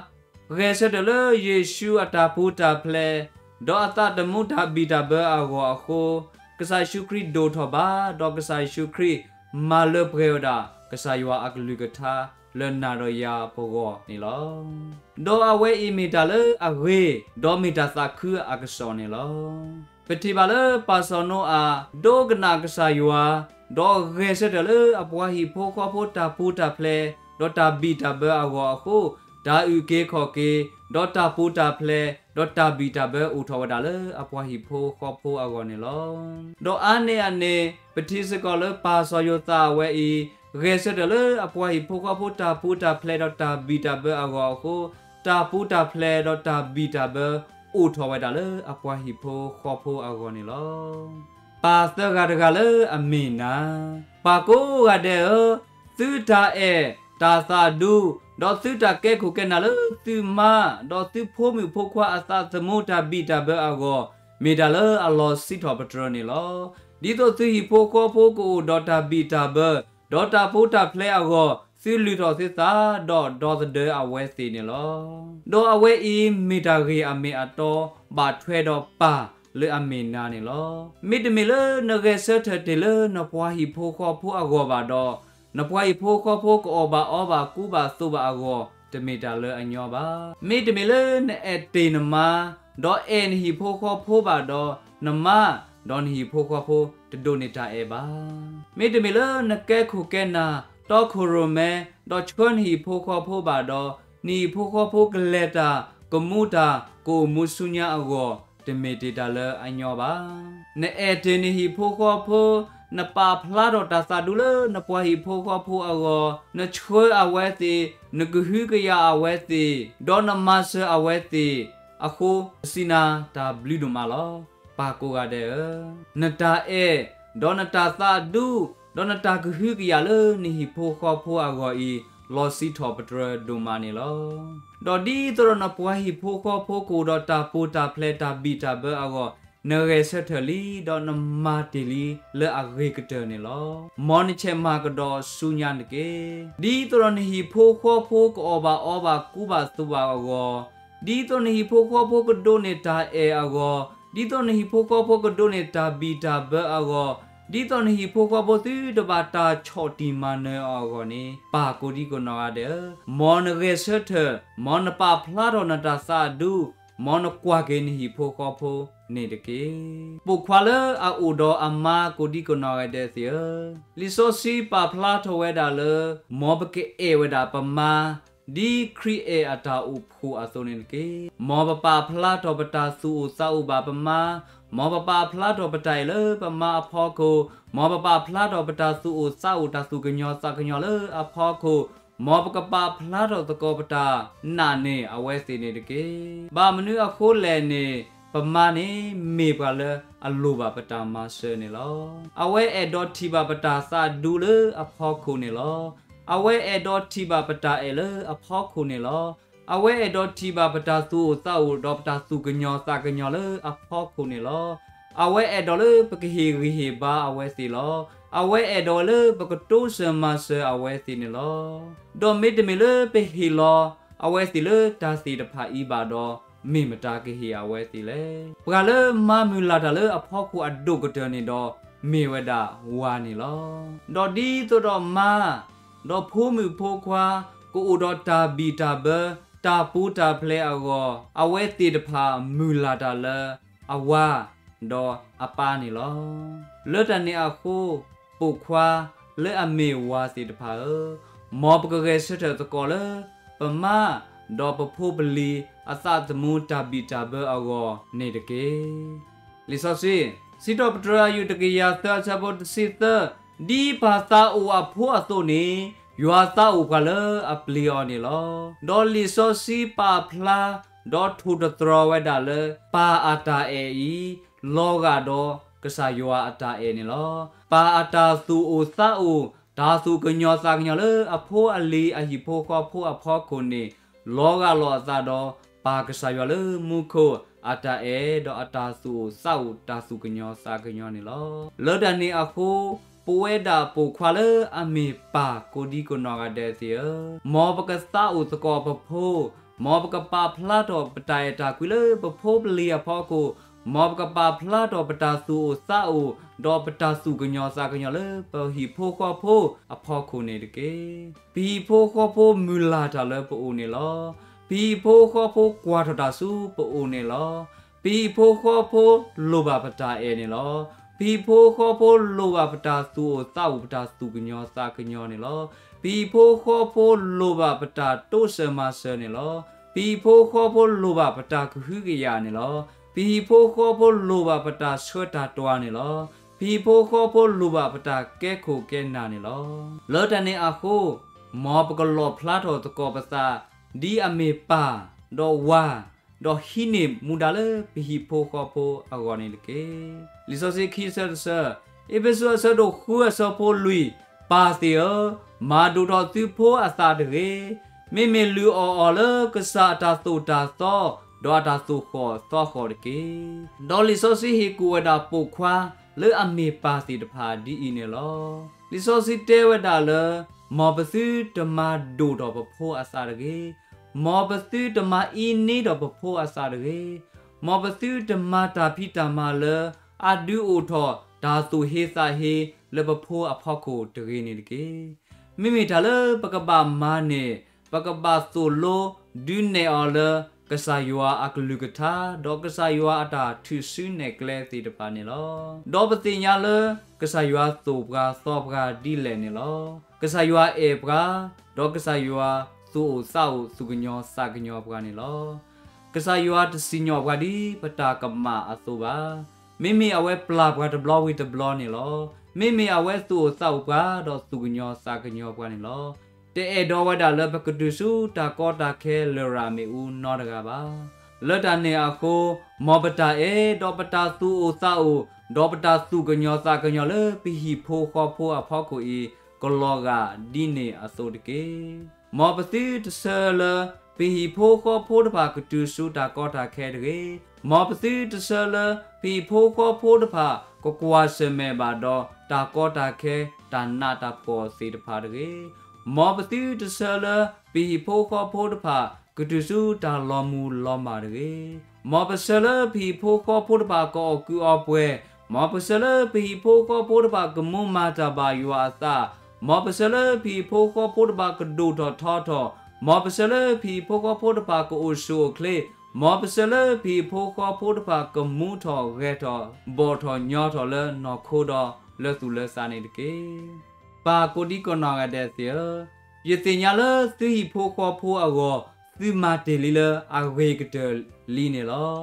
ဂဲၤဆၢထၢၣ်လၢယ့ၣ်ၡူးအတၢ်ပူၤတၢ်ဖျဲး, ဒီးအသးသမူတၢ်ဘံၣ်တၢ်ဘၢအဂီၢ်အဃိ, ကစၢ်ယ့ၣ်ၡူးခရံာ်ဒိၣ်ထီၣ်ဘၣ်, ဒီးကစၢ်ယ့ၣ်ၡူးခရံာ်မၤလၢပှဲၤဝဲဒၣ် ကစၢ်ယွၤအကလုၢ်ကထါလၢနၤဒီးယၤပဂီၢ်န့ၣ်လီၤ. ဒီးအဝဲအံၤမ့ၢ်တၢ်လၢအဂ့ၤ, ဒီးမ့ၢ်တၢ်သးခုအကစီၣ်န့ၣ်လီၤ. ပထံၣ်ဘၣ်လၢပၢ်စီၤနိအၤ ဒိကနၣ်ကစၢ်ယွၤ, ဒီးဂဲၤဆၢထၢၣ်လၢအပှၤဟံၣ်ဖိဃီဖိတၢ်ပူၤတၢ်ဖျဲး, ဒီးတၢ်ဘံၣ်တၢ်ဘၢအဂီၢ်အဃိ, တၢ်အုၣ်က့ၤခီၣ်က့ၤ, ဒီးတၢ်ပူၤတၢ်ဖျဲး, ဒီးတၢ်ဘံၣ်တၢ်ဘၢအိၣ်ထီၣ်ဝဲဒၣ်လၢအပှၤဟံၣ်ဖိဃီဖိအဂီၢ်န့ၣ်လီၤ. ဒီးအါန့ၢ်အန့ၣ် ပထံၣ်စ့ၢ်ကီးလၢပၢ်စီၤယိၤသးအဝဲအံၤ ဂဲၤဆၢထၢၣ်လၢအပှၤဟံၣ်ဖိဃီဖိတၢ်ပူၤတၢ်ဖျဲးဒီးတၢ်ဘံၣ်တၢ်ဘၢအဂီၢ်အဃိ, တၢ်ပူၤတၢ်ဖျဲးဒီးတၢ်ဘံၣ်တၢ်ဘၢအိၣ်ထီၣ်ဝဲဒၣ်လၢအပှၤဟံၣ်ဖိဃီဖိအဂီၢ်န့ၣ်လီၤ. ပၢ်သၢဂၤတဂၤလၢအမ့ၢ်နၤ, ပၢ်ကိးဂၤဒဲးဧၢ, သုတၢ်အဲၣ်တၢ်သးဒူ, ဒီးသုတၢ်ကဲခိၣ်ကဲနၢ်လၢသုမါ, ဒီးသုဖိမုၣ်ဖိခွါအသးသမူတၢ်ဘံၣ်တၢ်ဘၢအဂီၢ်, မ့ၢ်တၢ်လၢအလီၤစံးထီၣ်ပတြၢၤန့ၣ်လီၤ. ဒ်သိးသုဟံၣ်ဖိဃီဖိကအိၣ်ဒီးတၢ်ဘံၣ်တၢ်ဘၢ, ဒီးတၢ်ပူၤတၢ်ဖျဲးအဂီၢ်, သုလုၢ်ထီၣ်သုသး, ဒီးဒီသဒၢအဝဲသ့ၣ်န့ၣ်လီၤ. ဒီးအဝဲအံၤမ့ၢ်တၢ်ဂ့ၢ်အမ့ၢ်အတီဘၣ်ထွဲဒီးပၢ်လၢအမ့ၢ်နၤန့ၣ်လီၤ. မ့တမ့ၢ်လၢနဂဲၤဆၢထၢၣ်တ့ၢ်လၢနပှၤဟံၣ်ဖိဃီဖိအဂီၢ်ဘၣ်ဒီး, နပှၤဟံၣ်ဖိဃီဖိကအီၣ်ဘၣ်အီဘၣ်ကူဘၣ်သိးဘၣ်အဂီၢ်, တမ့ၢ်တၢ်လၢအညီဘၣ်. မ့တမ့ၢ်လၢနအဲၣ်တ့ၢ်နမါ, ဒီးအဲၣ်နဟံၣ်ဖိဃီဖိဘၣ်ဒီး, နမါဒီးနဟံၣ်ဖိဃီဖိတဒိးန့ၢ်တၢ်အဲၣ်ဘၣ်. မ့တမ့ၢ်လၢနကဲခိၣ်ကဲနၢ်, တီခိၣ်ရိၣ်မဲ, ဒီးဆှၢနဟံၣ်ဖိဃီဖိဘၣ်ဒီး, နဟံၣ်ဖိဃီဖိကလဲၤတၢ်, ကမူတၢ်, ကအိၣ်မူဆူညါအဂီၢ်, တမ့ၢ်တ့ၢ်တၢ်လၢအညီဘၣ်. နအဲၣ်တ့ၢ်နဟံၣ်ဖိဃီဖိ, နပာ်ဖျါထီၣ်တၢ်သးဒူလၢနပှၤဟံၣ်ဖိဃီဖိအဂီၢ်, နဆှၢအဝဲသ့ၣ်, နကဟုကယာ်အဝဲသ့ၣ်, ဒီးနမၤစၢၤအဝဲသ့ၣ်အဃိ, ပစံးနၤတၢ်ဘျုးဒိၣ်မးလီၤ. ပၢ်ကိးဂၤဒဲးဧၢ, နတၢ်အဲၣ်, ဒီးနတၢ်သးဒူ, ဒီးနတၢ်ကဟုကယာ်လၢနဟံၣ်ဖိဃီဖိအဂီၢ်အံၤ, လီၤစံးထီၣ်ပတြၢၤဒိၣ်မးန့ၣ်လီၤ. ဒီးဒ်သိးဒီးနပှၤဟံၣ်ဖိဃီဖိကအိၣ်ဒီးတၢ်ပူၤတၢ်ဖျဲးတၢ်ဘံၣ်တၢ်ဘၢအဂီၢ်, နဂဲၤဆၢထၢၣ်လံ, ဒီးနမၤတ့ၢ်လံလၢအဂ့ၤကတၢၢ်န့ၣ်လီၤ. မ်နဆဲးမၤကဒီးဆူညါတက့ၢ်. ဒ်သိးဒီးနဟံၣ်ဖိဃီဖိကအီၣ်ဘၣ်အီဘၣ်ကူဘၣ်သိးဘၣ်အဂီၢ်, ဒ်သိးနဟံၣ်ဖိဃီဖိကဒိးန့ၢ်တၢ်အဲၣ်အဂီၢ်, ဒ်သိးနဟံၣ်ဖိဃီဖိကဒိးန့ၢ်တၢ်ဘံၣ်တၢ်ဘၢအဂီၢ်, ဒ်သိးနဟံၣ်ဖိဃီဖိသုတဘၣ်တၢ်ဆီၣ်တံၢ်မၤနၢၤအီၤအဂီၢ်န့ၣ်, ပၢ်ကိးဒံကနီၢ်ဂၤဒဲးဧၢ, မ်နဂဲၤဆၢထၢၣ်, မ်နပာ်ဖျါထီၣ်နတၢ်သးဒူ, မ်နကွၢ်က့ၤနဟံၣ်ဖိဃီဖိန့ၣ်တက့ၢ်. ပိာ်ခွါလၢအအိၣ်ဒီးအမါကိးဒံကနီၢ်ဂၤဒဲးသ့ၣ်ဧၢ, လံာ်စီဆှံပာ်ဖျါထီၣ်ဝဲဒၣ်လၢ မ်ပကအဲၣ်ဝဲဒၣ်ပမါ ဒ်ခရံာ်အဲၣ်အတၢ်အိၣ်ဖှိၣ်အသိးန့ၣ်တက့ၢ်. မ်ပပာ်ဖျါထီၣ်ပတၢ်သူၣ်အိၣ်သးအိၣ်ဘၣ်ပမါ, မ်ပပာ်ဖျါထီၣ်ပတၢ်အဲၣ်လၢပမါအဖီခိၣ်, မ်ပပာ်ဖျါထီၣ်ပတၢ်သူၣ်အိၣ်သးအိၣ်တၢ်သူၣ်ကညီၤသးကညီၤလၢအဖီခိၣ်, မ်ပကပာ်ဖျါထီၣ်သကိးပတၢ်နာ်န့ၢ်အဝဲသ့ၣ်န့ၣ်တက့ၢ်. ဘၣ်မနုၤအဃိလဲၣ်န့ၣ်, ပမါန့ၣ်မ့ၢ်ပှၤလၢအလိၣ်ဘၣ်ပတၢ်မၤစၢၤန့ၣ်လီၤ. အဝဲအဲၣ်ဒိးထံၣ်ဘၣ်ပတၢ်သးဒူလၢအဖီခိၣ်န့ၣ်လီၤ. အဝဲအဲၣ်ဒိးထံၣ်ဘၣ်ပတၢ်အဲၣ်လၢအဖီခိၣ်န့ၣ်လီၤ. အဝဲအဲၣ်ဒိးထံၣ်ဘၣ်ပတၢ်သူၣ်အိၣ်သးအိၣ်ဒီးပတၢ်သူၣ်ကညီၤသးကညီၤလၢအဖီခိၣ်န့ၣ်လီၤ. အဝဲအဲၣ်ဒိးလၢပကဟ့ၣ်ဂံၢ်ဟ့ၣ်ဘါအဝဲသ့ၣ်လီၤ. အဝဲအဲၣ်ဒိးဝဲလၢပကတိစၢၤမၤစၢၤအဝဲသ့ၣ်န့ၣ်လီၤ. ဒီးမ့တမ့ၢ်လၢပဟ့ၣ်လီၤအဝဲသ့ၣ်လၢတၢ်သ့ၣ်တဖၣ်အံၤဘၣ်ဒီး, မ့ၢ်မတၤကဟ့ၣ်အဝဲသ့ၣ်လဲၣ်. ပှၤလၢမၤမုာ်လၤတၢ်လၢအဖီခိၣ်အဒိၣ်ကတၢၢ်န့ၣ်ဒီး မ့ၢ်ဝဲဒၣ်ဝၤန့ၣ်လီၤ. ဒီးဒ်သိးဒီးမါ ဒီးဖိမုၣ်ဖိခွါ ကအိၣ်ဒီးတၢ်ဘံၣ်တၢ်ဘၢ တၢ်ပူၤတၢ်ဖျဲးအဂီၢ် အဝဲသ့ၣ်တဖၣ်မုာ်လၤတၢ်လၢအဝၤ ဒီးအပၢ်န့ၣ်လီၤ. လၢတၢ်န့ၣ်အဃိ ပိာ်ခွါလၢအမ့ၢ်ဝၤသ့ၣ်တဖၣ်ဧၢ, မ်ပကဂဲၤဆၢထၢၣ်သကိးလၢ ပမါ ဒီးပဖိပလံၤ အသးသမူတၢ်ဘံၣ်တၢ်ဘၢအဂီၢ်န့ၣ်တက့ၢ်. လံာ်စီဆှံ စံးထီၣ်ပတြၢၤ အယူၢ်တကယၤသၢ အဆၢဖိတဆံသၢ, ဒ်ပၢ်သးအိၣ်အဖိအသိးန့ၣ် ယွၤသးအိၣ်ပှၤလၢအပျံၤအီၤန့ၣ်လီၤ. ဒီးလံာ်စီဆှံပာ်ဖျါ ဒီးထိၣ်တတြီၤဝဲဒၣ်လၢ ပၢ်အတၢ်အဲၣ်အံၤ လီၤဂာ်ဒီးကစၢ်ယွၤအတၢ်အဲၣ်န့ၣ်လီၤ. ပၢ်အတၢ်သူၣ်အိၣ်သးအိၣ် တၢ်သူၣ်ကညီၤသးကညီၤလၢအဖိအလံၤအဟံၣ်ဖိဃီဖိအဖီခိၣ်န့ၣ် လီၤဂာ်လိာ်အသးဒီး ပၢ်ကစၢ်ယွၤလၢမူခိၣ်အတၢ်အဲၣ် ဒီးအတၢ်သူၣ်အိၣ်သးအိၣ် တၢ်သူၣ်ကညီၤသးကညီၤန့ၣ်လီၤ. လၢတၢ်န့ၣ်အဃိ ပဝဲဒၣ်ပိာ်ခွါလၢအမ့ၢ်ပၢ်ကိးဒံကိးနီၢ်ဂၤဒဲးသ့ၣ်ဧၢ, မ်ပကသးအိၣ်သကိးပဖိ, မ်ပကပာ်ဖျါထီၣ်ပတၢ်အဲၣ်တၢ်ကွံလၢပဖိပလံၤအဖီခိၣ်, မ်ပကပာ်ဖျါထီၣ်ပတၢ်သူၣ်အိၣ်သးအိၣ် ဒီးပတၢ်သူၣ်ကညီၤသးကညီၤလၢပဟံၣ်ဖိဃီဖိအဖီခိၣ်န့ၣ်တက့ၢ်. ပဟံၣ်ဖိဃီဖိမုာ်လၤတၢ်လၢပအိၣ်န့ၣ်လီၤ. ပဟံၣ်ဖိဃီဖိကွၢ်ထီၣ်တၢ်ဆူပအိၣ်န့ၣ်လီၤ. ပဟံၣ်ဖိဃီဖိလိၣ်ဘၣ်ပတၢ်အဲၣ်န့ၣ်လီၤ. ပဟံၣ်ဖိဃီဖိလိၣ်ဘၣ်ပတၢ်သူၣ်အိၣ်သးအိၣ် ပတၢ်သူၣ်ကညီၤသးကညီၤန့ၣ်လီၤ. ပဟံၣ်ဖိဃီဖိလိၣ်ဘၣ်ပတၢ်တိစၢၤမၤစၢၤန့ၣ်လီၤ. ပဟံၣ်ဖိဃီဖိလိၣ်ဘၣ်ပတၢ်ကဟုကယာ်န့ၣ်လီၤ. ပဟံၣ်ဖိဃီဖိလိၣ်ဘၣ်ပတၢ်ဆှၢတၢ်တွၤန့ၣ်လီၤ. ပဟံၣ်ဖိဃီဖိလိၣ်ဘၣ်ပတၢ်ကဲခိၣ်ကဲနၢ်န့ၣ်လီၤ. လၢတၢ်န့ၣ်အဃိ မ်ပကလီၣ်ဖျါထီၣ်သကိးပသး ဒ်အမ့ၢ်ပၢ် ဒီးဝၤ ဒီးဟံးန့ၢ်မူဒါလၢပဟံၣ်ဖိဃီဖိအဂီၢ်န့ၣ်တက့ၢ်. လံာ်စီဆှံခံဆၢတဆၢ, အ့းဖ့းစူးအဆၢဒိၣ်ဃုအဆၢဖိလွံၢ်, ပၢ်သ့ၣ်ဧၢ, မၤဒိၣ်ထီၣ်သုဖိအသးတဂ့ၤ. မ့မ့ၢ်လုၢ်အီၣ်အီၤလၢကစၢ်အတၢ်သိၣ်တၢ်သီ ဒီးအတၢ်သိၣ်ဃီၣ်သီဃီၣ်တက့ၢ်. ဒီးလံာ်စီဆှံဟ့ၣ်ကူၣ်ဝဲဒၣ်ပိာ်ခွါလၢအမ့ၢ်ပၢ်သ့ၣ်တဖၣ်ဒ်အံၤန့ၣ်လီၤ. လံာ်စီဆှံတဲဝဲဒၣ်လၢ မ်ပသုတမၤဒိၣ်ထီၣ်ပဖိအသးတဂ့ၤ. မ်ပသုတမၤအံးန့ၢ်ဒီးပဖိအသးတဂ့ၤ. မ်ပသုတမၤတၢ်ဖံးတၢ်မၤလၢ အဒုးအိၣ်ထီၣ်တၢ်သူၣ်ဟ့သးဟ့လၢပဖိအဖီခိၣ်တဂ့ၤန့ၣ်တက့ၢ်. မ့မ့ၢ်တၢ်လၢပကဘၣ်မၤန့ၣ် ပကဘၣ်သိၣ်လိဒုးနဲၣ်အီၤလၢ ကစၢ်ယွၤအကလုၢ်ကထါ ဒီးကစၢ်ယွၤအတၢ်ထုးစုနဲၣ်ကျဲသ့ၣ်တဖၣ်န့ၣ်လီၤ. ဒီးပသ့ၣ်ညါလၢ ကစၢ်ယွၤသိၣ်ပှၤသီပှၤဒ်လဲၣ်န့ၣ်လီၤ. ကစၢ်ယွၤအဲၣ်ပှၤ, ဒီးကစၢ်ယွၤသူၣ်အိၣ်သးအိၣ်သူၣ်ကညီၤသးကညီၤပှၤန့ၣ်လီၤ. ကစၢ်ယွၤတစံၣ်ညီၣ်ပှၤဒ်ပတၢ်ကမၣ်အသိးဘၣ်. မ့မ့ၢ်အဝဲပျၢ်ပှၤတဘျီဝံၤတဘျီန့ၣ်လီၤ. မ့မ့ၢ်အဝဲသူၣ်အိၣ်သးအိၣ်ပှၤ ဒီးသူၣ်ကညီၤသးကညီၤပှၤန့ၣ်လီၤ. တအဲၣ်ဒိးဝဲဒၣ်လၢပကတုၤဆူတၢ်ကီတၢ်ခဲလရာ်မ့ၣ်အူနီတဂၤဘၣ်. လၢတၢ်န့ၣ်အဃိ, မ်ပတၢ်အဲၣ်, ဒီးပတၢ်သူၣ်အိၣ်သးအိၣ်, ဒီးပတၢ်သူၣ်ကညီၤသးကညီၤလၢပဟံၣ်ဖိဃီဖိအဖီခိၣ်အံၤ ကလီၤဂာ်ဒ်န့ၣ်အသိးတက့ၢ်. မ်ပသုတဆၢလၢ ပဟံၣ်ဖိဃီဖိတဖၣ်ကတုၤဆူတၢ်ကီတၢ်ခဲတဂ့ၤ. မ်ပသုတဆၢလၢ ပဟံၣ်ဖိဃီဖိတဖၣ် ကကွၢ်ဆၢၣ်မဲာ်ဘၣ်ဒီးတၢ်ကီတၢ်ခဲ တၢ်နးတၢ်ဖှီၣ်သ့ၣ်တဖၣ်တဂ့ၤ. မ်ပသုတဆၢလၢ ပဟံၣ်ဖိဃီဖိတဖၣ် ကတုၤဆူတၢ်လီၤမုၢ်လီၤမၢ်တဂ့ၤ. မ်ပဆၢလၢပဟံၣ်ဖိဃီဖိတဖၣ်ကအီၣ်ကုးအီပှဲၤ, မ်ပဆၢလၢပဟံၣ်ဖိဃီဖိတဖၣ်ကမူမၤတၢ်ဘၣ်ယွၤအသး, မ်ပဆၢလၢပဟံၣ်ဖိဃီဖိတဖၣ်ကဒိၣ်ထီၣ်ထီထီၣ်, မ်ပဆၢလၢပဟံၣ်ဖိဃီဖိတဖၣ်ကအိၣ်ဆူၣ်အိၣ်ချ့, မ်ပဆၢလၢပဟံၣ်ဖိဃီဖိတဖၣ်ကမူထီၣ်ဂဲၤထီၣ် ဘီၣ်ထီၣ်ညီထီၣ်လၢနီၢ်ခိဒီးလၢသူၣ်လၢသးန့ၣ်တက့ၢ်. ပၢ်ကိးဒံကိးနီၢ်ဂၤဒဲးသ့ၣ်ဧၢ, ယသ့ၣ်ညါလၢသုဟံၣ်ဖိဃီဖိအဂီၢ် သုမၤတ့ၢ်လံလၢအဂ့ၤကတၢၢ်လံန့ၣ်လီၤ.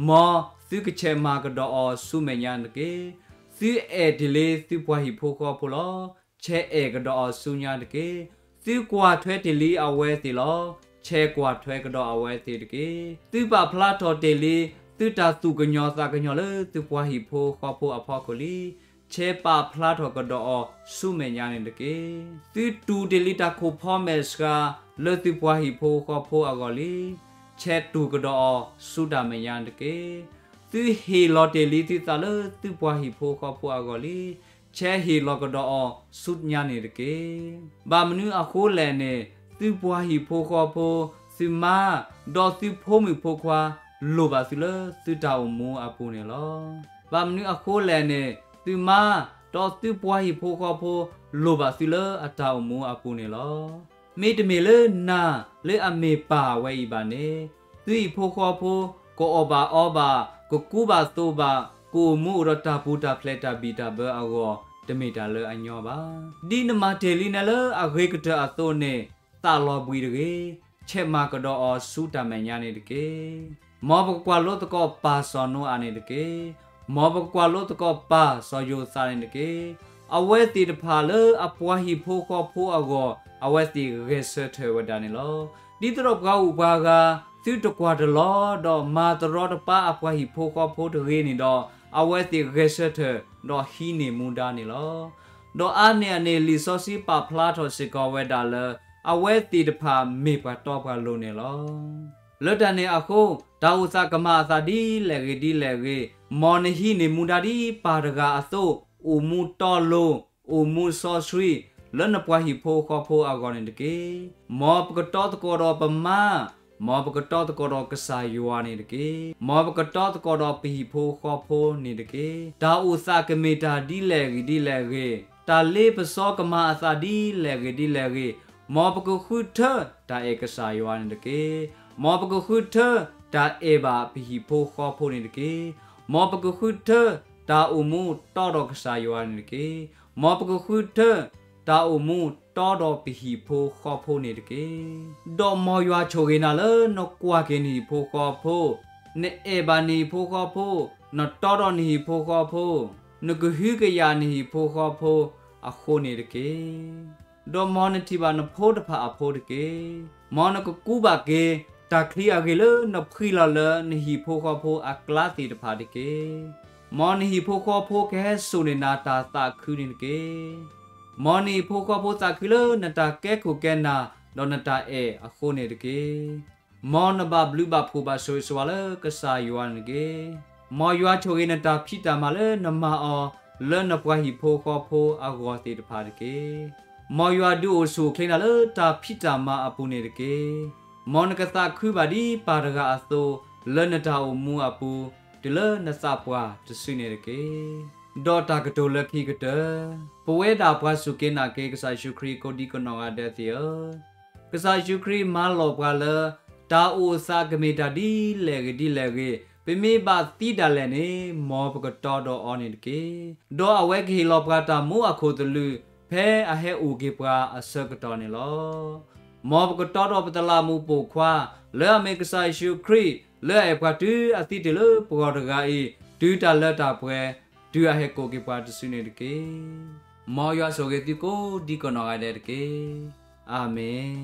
မ်သုကဆဲးမၤကဒီးအီၤဆူမဲာ်ညါန့ၣ်တက့ၢ်. သုအဲၣ်တ့ၢ်လံသုပှၤဟံၣ်ဖိဃီဖိလီၤ. ဆဲးအဲၣ်ကဒီးအီၤဆူညါတက့ၢ်. သုကွၢ်ထွဲတ့ၢ်လံအဝဲသ့ၣ်လီၤ. ဆဲးကွၢ်ထွဲကဒီးအဝဲသ့ၣ်တက့ၢ်. သုပာ်ဖျါထီၣ်တ့ၢ်လံ သုတၢ်သူၣ်ကညီၤသးကညီၤလၢသုပှၤဟံၣ်ဖိဃီဖိအဖီခိၣ်လံ. ဆဲးပာ်ဖျါထီၣ်ကဒီးအီၤဆူမဲာ်ညါန့ၣ်တက့ၢ်. သုတူၢ်တ့ၢ်လံတၢ်ခိၣ်ဖီမဲာ်ဆှးလၢသုပှၤဟံၣ်ဖိဃီဖိအဂီၢ်လံ. ဆဲးတူၢ်ကဒီးအီၤဆူတၢ်မဲာ်ညါန့ၣ်တက့ၢ်. သုဟ့ၣ်လီၤတ့ၢ်လံသုသးလၢသုပှၤဟံၣ်ဖိဃီဖိအဂီၢ်လံ. ဆဲးဟ့ၣ်လီၤကဒီးအီၤဆူညါန့ၣ်တက့ၢ်. ဘၣ်မနုၤအဃိလဲၣ်န့ၣ်, သုပှၤဟံၣ်ဖိဃီဖိ, သုမါ, ဒီးသုဖိမုၣ်ဖိခွါ လိၣ်ဘၣ်သုလၢသုတၢ်အိၣ်မူအပူၤန့ၣ်လီၤ. ဘၣ်မနုၤအဃိလဲၣ်န့ၣ်, သုမါ ဒီးသုပှၤဟံၣ်ဖိဃီဖိ လိၣ်ဘၣ်သုလၢအတၢ်အိၣ်မူအပူၤန့ၣ်လီၤ. မ့တမ့ၢ်လၢနၤလၢအမ့ၢ်ပၢ်ဝဲအံၤဘၣ်န့ၣ်, သုဟံၣ်ဖိဃီဖိ ကအီၣ်ဘၣ်အီဘၣ်, ကကူဘၣ်သိးဘၣ်, ကအိၣ်မူအိၣ်ဒီးတၢ်ပူၤတၢ်ဖျဲးတၢ်ဘံၣ်တၢ်ဘၢအဂီၢ် တမ့ၢ်တၢ်လၢအညီဘၣ်. ဒ်နမၤတ့ၢ်လံနၤလၢအဂ့ၤကတၢၢ်အသိးန့ၣ်, သးလီၤဘှံးတဂ့ၤ, ဆဲးမၤကဒီးအီၤဆူတၢ်မဲာ်ညါန့ၣ်တက့ၢ်. မ်ပကကွၢ်လိသကိးပၢ်စီၤနိအၤန့ၣ်တက့ၢ်. မ်ပကကွၢ်လိသကိးပၢ်စီၤယိၤသးန့ၣ်တက့ၢ်. အဝဲသ့ၣ်တဖၣ်လၢအပှၤဟံၣ်ဖိဃီဖိအဂီၢ် အဝဲသ့ၣ်ဂဲၤဆၢထၢၣ်ဝဲဒၣ်န့ၣ်လီၤ. ဒ်သိးဒီးပှၤဂုၤပှၤဂၤ သုတကွၢ်တလီၤ ဒီးမၤတရီတပါအပှၤဟံၣ်ဖိဃီဖိတဂ့ၤန့ၣ်ဒီး, အဝဲသ့ၣ်ဂဲၤဆၢထၢၣ် ဒီးဟံးန့ၢ်မူဒါန့ၣ်လီၤ. ဒီးအါန့ၢ်အန့ၣ် လံာ်စီဆှံပာ်ဖျါထီၣ်စ့ၢ်ကီးဝဲဒၣ်လၢ အဝဲသ့ၣ်တဖၣ်မ့ၢ်ပှၤတီပှၤလိၤန့ၣ်လီၤ. လၢတၢ်န့ၣ်အဃိ, တၢ်အိၣ်သးကမၤအသးဒ်လဲၣ်ဂ့ၤဒ်လဲၣ်ဂ့ၤ, မ်နဟံးန့ၢ်မူဒါဒ်ပၢ်တဂၤအသိး, အိၣ်မူတီလိၤ, အိၣ်မူစီဆှံ, လၢနပှၤဟံၣ်ဖိဃီဖိအဂီၢ်န့ၣ်တက့ၢ်. မ်ပကတီသကိးဒီးပမါ, မ်ပကတီသကိးဒီးကစၢ်ယွၤန့ၣ်တက့ၢ်. မ်ပကတီသကိးဒီးပဟံၣ်ဖိဃီဖိန့ၣ်တက့ၢ်. တၢ်အိၣ်သးကမ့ၢ်တၢ်ဒ်လဲၣ်ဂ့ၤဒ်လဲၣ်ဂ့ၤ, တၢ်လ့ပစီကမၤအသးဒ်လဲၣ်ဂ့ၤဒ်လဲၣ်ဂ့ၤ, မ်ပကဃုထၢတၢ်အဲၣ်ကစၢ်ယွၤန့ၣ်တက့ၢ်. မ်ပကဃုထၢတၢ်အဲၣ်ဘၣ်ပဟံၣ်ဖိဃီဖိန့ၣ်တက့ၢ်. မ်ပကဃုထၢတၢ်အိၣ်မူတီဒီးကစၢ်ယွၤန့ၣ်တက့ၢ်. မ်ပကဃုထၢတၢ်အိၣ်မူတီဒီးပဟံၣ်ဖိဃီဖိန့ၣ်တက့ၢ်. ဒီးမ်ယွၤဆိၣ်ဂ့ၤနၤလၢနကွၢ်က့ၤနဟံၣ်ဖိဃီဖိ, နအဲၣ်ဘၣ်နဟံၣ်ဖိဃီဖိ, နတီဒီးနဟံၣ်ဖိဃီဖိ, နကဟုကယာ်နဟံၣ်ဖိဃီဖိအဃိန့ၣ်တက့ၢ်. ဒီးမ်နထံၣ်ဘၣ်နဖိတဖၣ်အဖိတက့ၢ်. မ်နကကူဘၣ်က့ၤ တၢ်ချံအဂ့ၤလၢနဖှံလီၤလၢနဟံၣ်ဖိဃီဖိအကျါသ့ၣ်တဖၣ်တက့ၢ်. မ်နဟံၣ်ဖိဃီဖိကဟဲစိာ်န့ၢ်နၤတၢ်သးခုန့ၣ်တက့ၢ်. မ်နဟံၣ်ဖိဃီဖိသးခုလၢနတၢ်ကဲခိၣ်ကဲနၢ်, ဒီးနတၢ်အဲၣ်အဃိန့ၣ်တက့ၢ်. မ်နဘၣ်ဘျုးဘၣ်ဖှိၣ်ဘၣ်ဆိၣ်ဂ့ၤဆိၣ်ဝါလၢကစၢ်ယွၤန့ၣ်တက့ၢ်. မ်ယွၤဆိၣ်ဂ့ၤနတၢ်ဖံးတၢ်မၤလၢနမၤအီၤ လၢနပှၤဟံၣ်ဖိဃီဖိအဂီၢ်သ့ၣ်တဖၣ်တက့ၢ်. မ်ယွၤဒုးအိၣ်ဆူၣ်အိၣ်ချ့နၤလၢတၢ်ဖံးတၢ်မၤအပူၤန့ၣ်တက့ၢ်. မ်နကသးခုဘၣ်ဒ်ပၢ်တဂၤအသိး လၢနတၢ်အိၣ်မူအပူၤ တုၤလၢနသးပှၢ်တစုန့ၣ်တက့ၢ်. ဒီးတၢ်ကတိၤလၢခံကတၢၢ်, ပဝဲဒၣ်ပှၤစူၢ်က့ၤနာ်က့ၤကစၢ်ယ့ၣ်ၡူးခရံာ်ကိးဒံကနီၢ်ဂၤဒဲးသ့ၣ်ဧၢ, ကစၢ်ယ့ၣ်ၡူးခရံာ်မၢလီၤပှၤလၢ တၢ်အိၣ်သးကမ့ၢ်တၢ်ဒ်လဲၣ်ဂ့ၤဒ်လဲၣ်ဂ့ၤ, ပမ့ၢ်ဘၣ်သံဒၣ်လဲာ်န့ၣ် မ်ပကတီဒီးအီၤန့ၣ်တက့ၢ်. ဒီးအဝဲကဟ့ၣ်လီၤပှၤတၢ်မူအခိၣ်သလုး ဖဲအဟဲအိၣ်က့ၤပှၤအဆၢကတီၢ်န့ၣ်လီၤ. မ်ပကတီဒီးပသလးမူးပိာ်ခွါ လၢအမ့ၢ်ကစၢ်ယ့ၣ်ၡူးခရံာ် လၢအအဲၣ်ပှၤတုၤအသံတ့ၢ်လၢပဂီၢ်တဂၤအံၤ, တုၤတၢ်လၢတၢ်ပှဲၤ, တုၤအဟဲကိးက့ၤပှၤတစုန့ၣ်တက့ၢ်. မ်ယွၤဆိၣ်ဂ့ၤသုကိးဒံကနီၢ်ဂၤဒဲးတက့ၢ်. အၤမ့ၣ်.